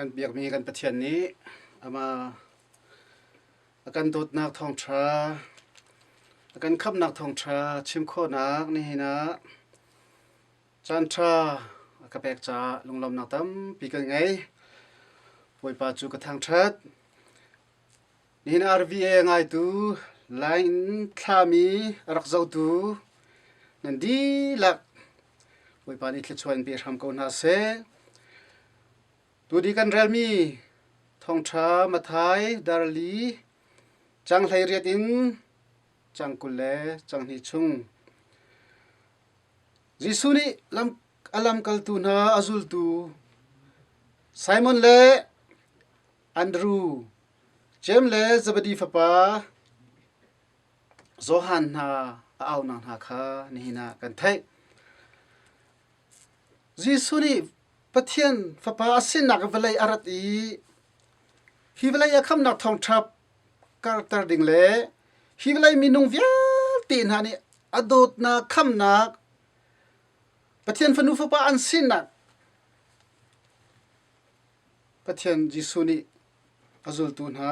Kan biakmi kan Pathian nih amah a kan dawtnak thawngṭha, a kan khamhnak thawngṭha chim khawhnak nihin ah caanṭha a ka pek caah lunglawmhnak tampi kan ngei. Bawipa cu ka thangṭhat. Nihin RVA ngaitu, line in thlami a rak zohtu nan dihlak Bawipa nih thluachuah in pe hram ko hna seh. Tuni kan relmi Thawngṭha Matthai Darli cang 18 in cang 20 le cang hnih chung. Jesuh nih lam, a lamkaltu hna a zultu Simon le Andru, Jeim le Zebedi fapa Johan hna a aunak hna kha nihin ah kan theih. Jesuh nih Pathian Fapa a sinak vawlei a rat i hi vawlei a khamnak thawngṭha karhter ding le hi vawlei minung vialte hna nih a dawtnak khamnak Pathian fanu fapa an sinak Pathian Jesuh nih a zultu hna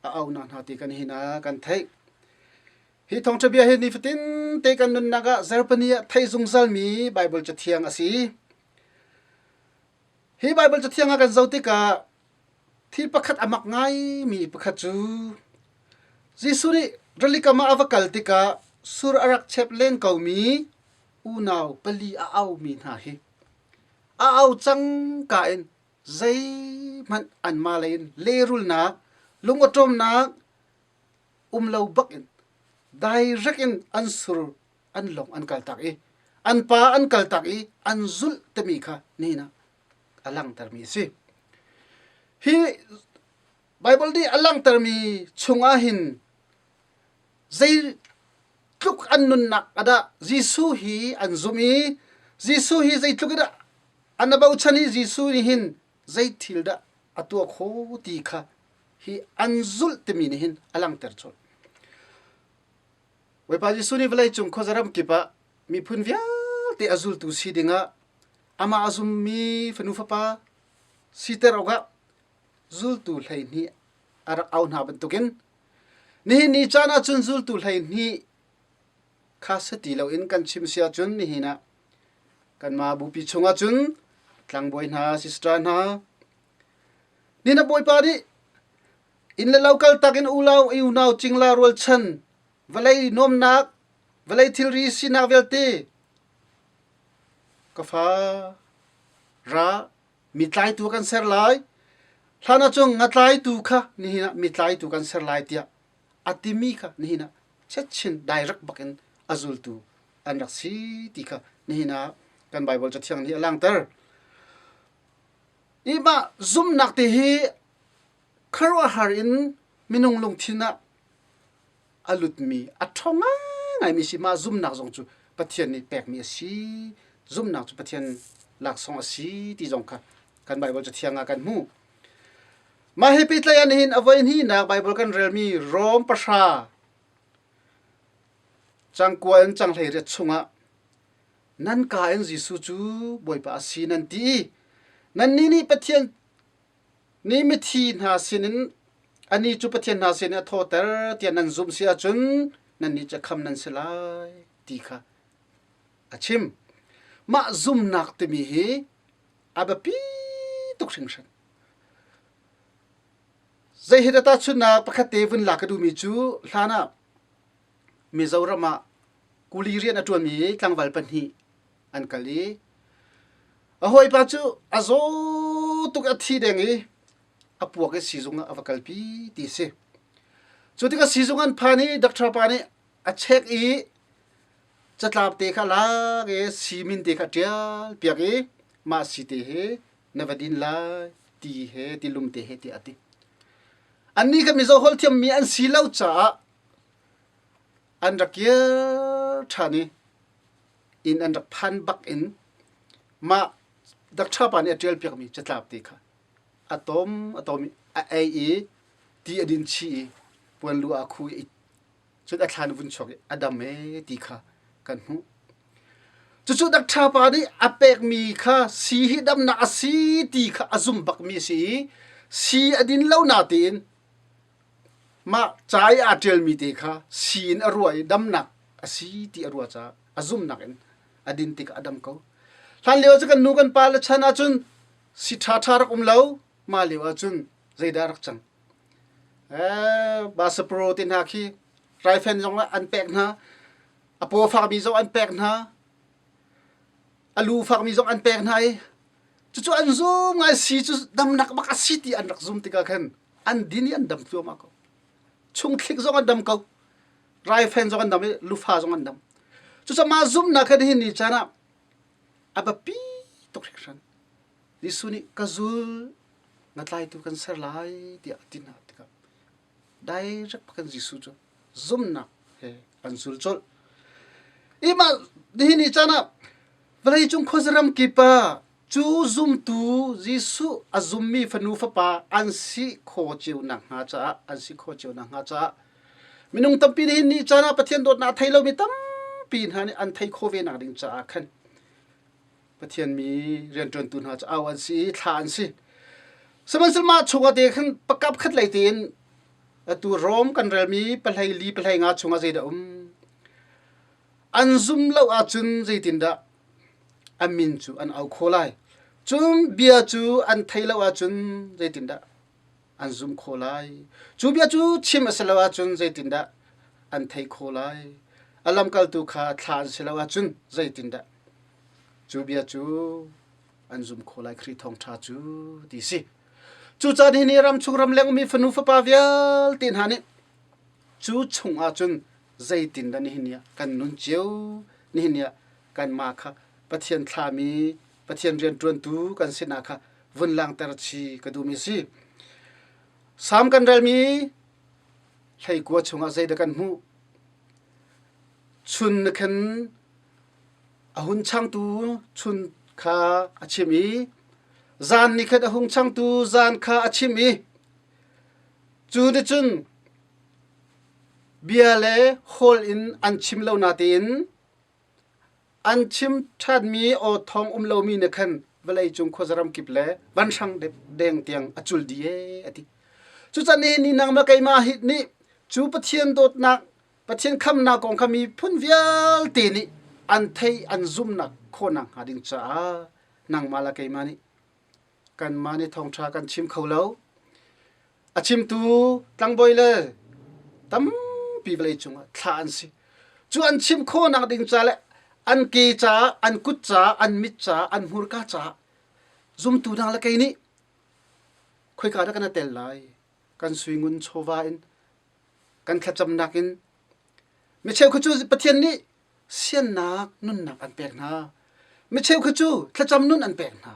a auhnak hna ti kan hin ah kan theih. Hi thawngṭha bia hi nifatin te kan nunnak ah zarhpini ah theih zungzalmi Baibal Cathiang a si. Hi Baibal Cathiang ah kan zoh tikah thil pakhat a mak ngaimi pakhat cu Jesuh nih rilikam ah a va kal tikah sur a rak chep len komi unau pali a aumi hna hi a au cang ka in zeihmanh anmah lei in lehrulnak, lungawṭawmnak um lo bak in direct in an sur an lawng an kaltak i an pa an kaltak i an zulh timi kha nihin ah a langhtermi a si. Hi Baibal nih a langhtermi chungah hin zeitluk an nunnak ah dah Jesuh hi an zumh i Jesuh hi zeitluk in dah an bochan i Jesuh nih hin zei thil dah a tuah kho ti kha hi an zulh timi nih hin a langhter colh. Bawipa Jesuh nih vawleicung khuazaram kip ah miphun vialte a zultu si dingah amah a zummi fanu fapa siter awkah zultu 12 a rak au hna bantukin nihin ni caan ahcun zultu 12 kha si ti loin kan chim si ahcun nihin ah kanmah bupi chungah cun tlangbawi hna sister hna nihin ah Bawipa nih inn le lo kal tak in ulau unau cingla rualchan vawlei nuamnak vawlei thilri sinak vialte ka fa ra mi tlaitu kan ser lai hlan ahcun ngatlaitu kha nihin ah mi tlaitu kan ser lai tiah a timi kha nihin ah chetchin direct bakin a zultu an rak si ti kha nihin ah kan Baibal Cathiang nih a langhter. I mah zumhnak te hi khuaruahhar in minung lungthin ah a lutmi a ṭhawng ngaingaimi si mah zumhnak zong cu Pathian nih pekmi a si zumhnak cu Pathian laksawng a si ti zong kha kan Baibal Cathiang ah kan hmuh. Mah he pehtlaih ah nihin a voi hnihnak Baibal kan relmi Rom pahra cangkua in canghlei riat chungah nan ka in Jesuh cu Bawipa a si nan ti i nannih nih Pathian nih mithi hna sinin anih cu Pathian hna sinin a thawter tiah nan zumh si ahcun nannih cu kham nan si lai ti kha a chim. Mah zumhnak timi hi a biapi tuk hringhran. Zei hi dah tahchunhnak pakhat te vun lak ka duhmi cu hlan ah Mizoram ah kuli rian a ṭuanmi tlangval pahnih an kal i a hawipa cu a zaw tuk a thi deng i a puak i siizung ah a va kalpi ti a si. Cu tikah siizung an phan i doctor pa nih a check i catlap te kha lak i sii min te kha ṭial piak i mah sii te hi na va din lai ti he ti lum te he tiah a ti. Annih kha Mizo holh thiammi an si lo caah an rak kir ṭhan i inn an rak phan bak in mah doctor pa nih a ṭial piakmi catlap te kha a tom a tom i a ei i ti a din chih i puanlu ah a khu i cun a thlan vun chuak i a dam ee ti kha kan hmuh. Cucu dakṭha pa nih a pekmi kha sii hi damnak a si ti kha a zum bakmi a si i sii a din lo natein mah ca i aa ṭialmi te kha sii in a ruah i damnak a si ti a ruah caah a zumnak in a din tikah a dam ko. Hlan lio cu kan nu kan pa le chan ahcun si ṭhaṭha rak um lo, mah lio ahcun zeidah rak cang. Basapro te hna khi raifen zong an pek hna, a paw fakmi zong an pek hna, a lu fakmi zong an pek hna i cucu an zum ngai si cu damnak bak a si ti an rak zum tikah khan an din i an dam thluahmah ko. Chungthlik zong an dam ko. Raifen zong an dam i lufa zong an dam. Cucaah mah zumhnak khan hi ni caan ah a biapi tuk hringhran. Jesuh nih ka zul na tlaitu kan ser lai tiah a ti hna tikah direct kan Jesuh cu zumhnak he an zul colh. I mah nihin ni caan ah vawleicung khuazaram kip ah cu zumtu Jesuh a zummi fanu fapa an si kho cio nakhnga caah an si kho cio nakhnga caah minung tampi nihin ni caan ah Pathian dawtnak a thei lomi tampi hna nih an thei kho ve nak ding caah khan Pathian mi rianṭuantu hna cu au an si i thla an si. Sihmanhsehlaw mah chungah te khan pakap khat lei tein atu Rom kan relmi pahlei li pahlei nga chungah zeidah um? An zum lo ahcun zeitindah a min cu an au khawh lai? Cun bia cu an thei lo ahcun zeitindah an zum khawh lai? Cu bia cu chim a si lo ahcun zeitindah an theih khawh lai? A lamkaltu kha thla an si lo ahcun zeitindah Cu bia cu an zum kho lai Khrih thawngṭha cu ti si. Cucaah nihin ni ramchung ramleng ummi fanu fapa vialte hna nih cu chung ahcun zeitindah nihin ni ah kan nun cio nihin ni ah kanmah kha Pathian thlami Pathian rianṭuantu kan sinah kha vun langter chi ka duhmi si. Salm kan relmi hleikua chungah zeidah kan hmuh? Chun khan A hun changtu chun kha a chim i zan nih khan a hung changtu zan kha a chim i cu nih cun bia le hawl in an chim lo natein an chim ṭhanmi aw thawng um lomi nih khan vawleicung khuazaram kip le vanhrang deng tiang a cul dih ee a ti. Cucaah nihin ni nangmah keimah hi nih cu Pathian dawtnak Pathian khamnak kong kha miphun vialte nih an theih an zumhnak khawhnak hnga ding caah nangmah le keimah nih kanmah nih thawngṭha kan chim kho lo. A chimtu tlangbawi le tampi vawlei cungah thlah an si. Cu an chim khawhnak ding ca le an ke caah, an kut caah, an mit caah, an hmurka caah zumtu nang le kei nih khoika dah kan i tel lai? Kan suingun chawva in kan thlacamnak in micheu kha cu Pathian nih siannak nunnak an pek hna. Micheu kha cu thlacam nun an pek hna.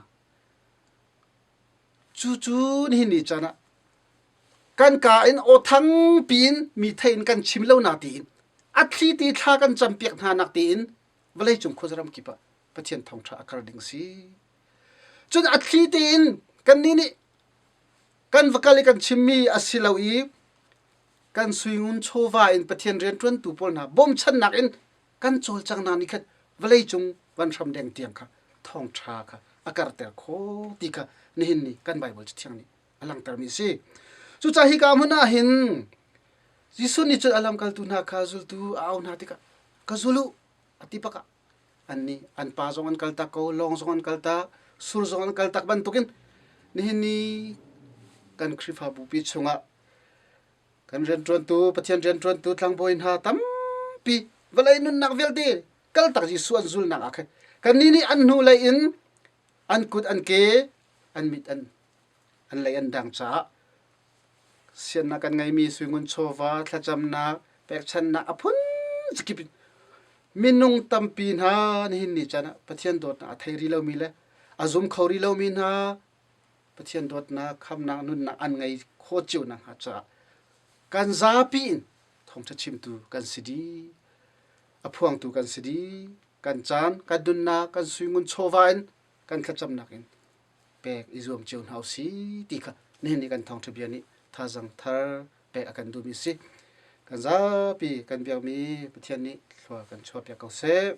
Cucu nihin ni caan ah kan kaa in aw thang piin mi thei in kan chim lo na tiin a thli ti thla kan campiak hna nak tiin vawleicung khuazaram kip ah Pathian thawngṭha a kar ding si. Cun a thli tein kannih nih Kan va kal i kan chimmi a si lo i kan suingun chawva in Pathian rianṭuantu pawl hna bawmchannak in kan cawlcanghnak nih khan vawleicung vanhram deng tiang kha thawngṭha kha a karter khawh ti kha nihin ni kan Baibal Cathiang nih a langhtermi a si. Cucaah hika hmun ah hin Jesuh nih cun a lamkaltu hna kha zultu a auh hna tikah ka zul u a ti bak ah Annih an pa zong an kaltak ko, lawng zong an kaltak, sur zong an kaltak bantukin nihin ni kan Khrihfabu pi chungah kan rianṭuantu Pathian rianṭuantu tlangbawi hna tampi vawlei nunnak vialte kaltak Jesuh an zulnak ah khan kannih nih an hnu lei in an kut an ke an mit an an lei an dang caah Siannak kan ngeimi suingun chawva, thlacamnak, pekchanhnak a phun zakip in minung tampi hna nihin ni caan ah Pathian dawtnak a thei rih lomi le a zum kho rih lomi hna Pathian dawtnak, khamnak, nunnak an ngei khawh cio nakhnga caah kan zapi in thawngṭha chimtu kan si dih. A phuangtu kan si dih. Kan caan, kan nunnak, kan suingun chawva in kan thlacamnak in pek i zuam cio hna usih ti kha nihin ni kan thawngṭha bia nih thazang thar pek a kan duhmi a si. Kan zapi kan biakmi Pathian nih thlua kan chuahpiak ko seh.